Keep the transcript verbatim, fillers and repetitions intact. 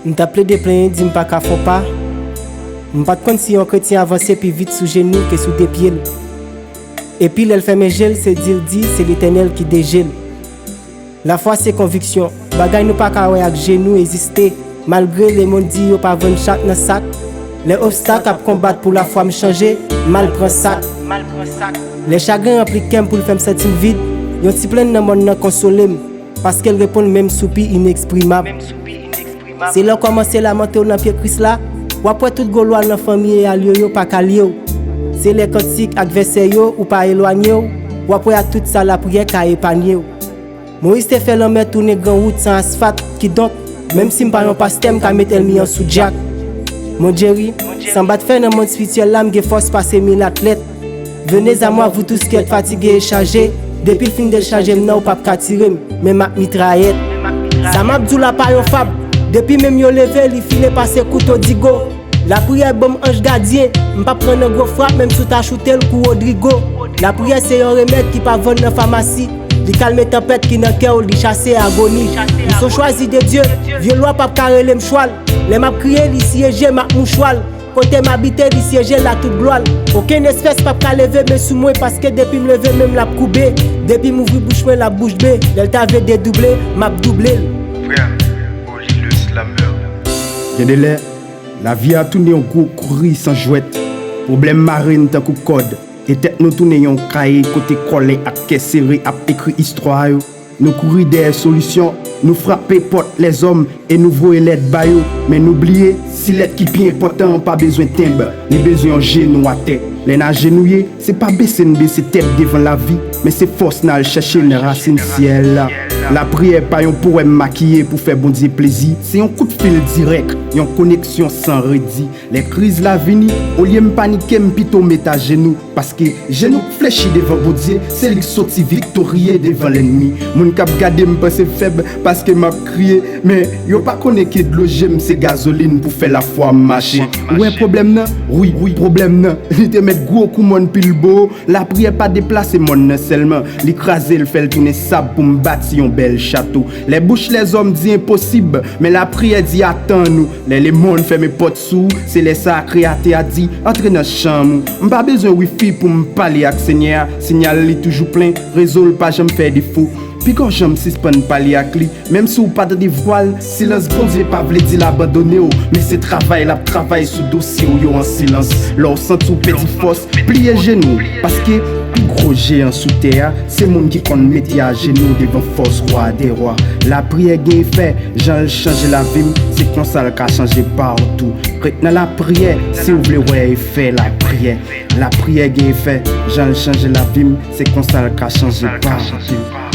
M t ap plede plenyen, di m pa ka fè yon pa. M pa t konn si yon kretyen avanse pi vit sou jenou ke sou de pye l. Epi lè l fèmen je l, se di l di se Letènèl ki deje l. Lafwa se konviksyon. Bagay nou pa ka wè ak je nou egziste. Malgre lemonn di yo pa vann chat nan sak, lè obstak ap konbat pou lafwa m chanje, m al pran sak. Lè chagren ranpli kè m pou l fè m santi m vid, yon ti plenn nan mòn nan konsole m, paske l reponn menm soupi ineksprimab. Se lè w kòmanse lamante w nan pye Kris la, w ap wè tout gwo lwa nan fanmi e alye yo pa ka lye w. Se lè kantik ak vèsè yo ou pa elwanye w, w ap wè ak tout sa lapriyè ka epanye w. Moyiz te fè lanmè tounen gran wout san asfat, kidonk, menm si m pa yon pastè, m ka met ènmi an sou djak. Mon Jerry, san bat fè nan mond espirityèl la, m gen fòs pase mil atlèt. Venez à moi, vous tous qui êtes fatigués et chargés, depi l fin dechaje m nan, ou p ap ka tire m, men m ak mitrayèt. Sa m ap di w la pa yon fab, depi menm yo leve, li file pase kouto digo. Lapriyè ban m anj gadyen, m p ap pran nan gwo frap, menm si w ta choute l kou Rodrigo. Lapriyè se yon remèd ki pa vann nan famasi, li kalme tanpèt ki nan kè w, li chase agoni. M se yon chwazi de Dye, vye lwa p ap ka rele m chwal. Lè m ap kriye, li siyeje m ak mouchwa l. Kote m abite, li siyeje la tout glwa l. Okenn espès p ap ka leve men sou mwen, paske depi m leve men m l ap koube. Depi m ouvri bouch mwen, l ap bouch be. Lè l ta vle dedouble, m ap double l. Frère, Oli le slameur. Gen de lè, lavi a tounen yon gwo kouri san jwèt. Pwoblèm mare n tankou kòd, e tèt nou tounen yon kaye kote kòlè ak kè sere ap ekri istwa yo. Nou kouri dèyè solisyon, nou frape pòt lèzòm e nou voye lèt ba yo, men nou bliye, si lèt ki pi enpòtan an pa bezwen tenb, li bezwen yon jenou atè. Lè n ajenouye, se pa bese n bese tèt devan lavi, men se fòs n al chèche nan rasin syèl la. Lapriyè pa yon powèm makiye pou fè Bondye plezi, se yon kout fil dirèk, yon koneksyon san redi. Lè kriz la vini, olye m panike, m pito met ajenou, paske jenou k flechi devan Bondye, se li k soti viktorye devan lènmi. Moun k ap gade m panse m fèb paske m ap kriye, men yo pa konnen ke dlo je m se gazolin pou fè lafwa m mache. Ou wè pwoblèm nan? Wi, wi, pwoblèm nan, li te mèt gwo kou mòn pil bo. Lapriyè pa deplase mòn nan sèlman, li kraze l, fè l tounen sab pou m bati yon bèl chato. Lè bouch lèzòm di enposib, men lapriyè di atann ou. Lè lemonn fèmen pòt sou ou, se lè sa a Kreyatè a di, antre nan chanm ou. M pa bezwen wifi pou m pale ak Senyè a, sinyal li toujou plen, rezo l pa janm fè defo. Piga w janm sispann pale ak li, menm si w pa tande vwa l, silans Bondye pa vle di l abandone w, men se travay l ap travay sou dosye w yo an silans. Lè w santi w pèdi fòs, pliye jenou w, paske pi gwo jeyan sou tè a, se moun ki konn mete ajenou devan fòs Wa dè wa. Lapriyè gen efè, jan l chanje lavi m, se konsa l ka chanje pa w tou. Ret nan lapriyè, si w vle wè efè lapriyè. Lapriyè gen efè, jan l chanje lavi m, se konsa l ka chanje pa w tou.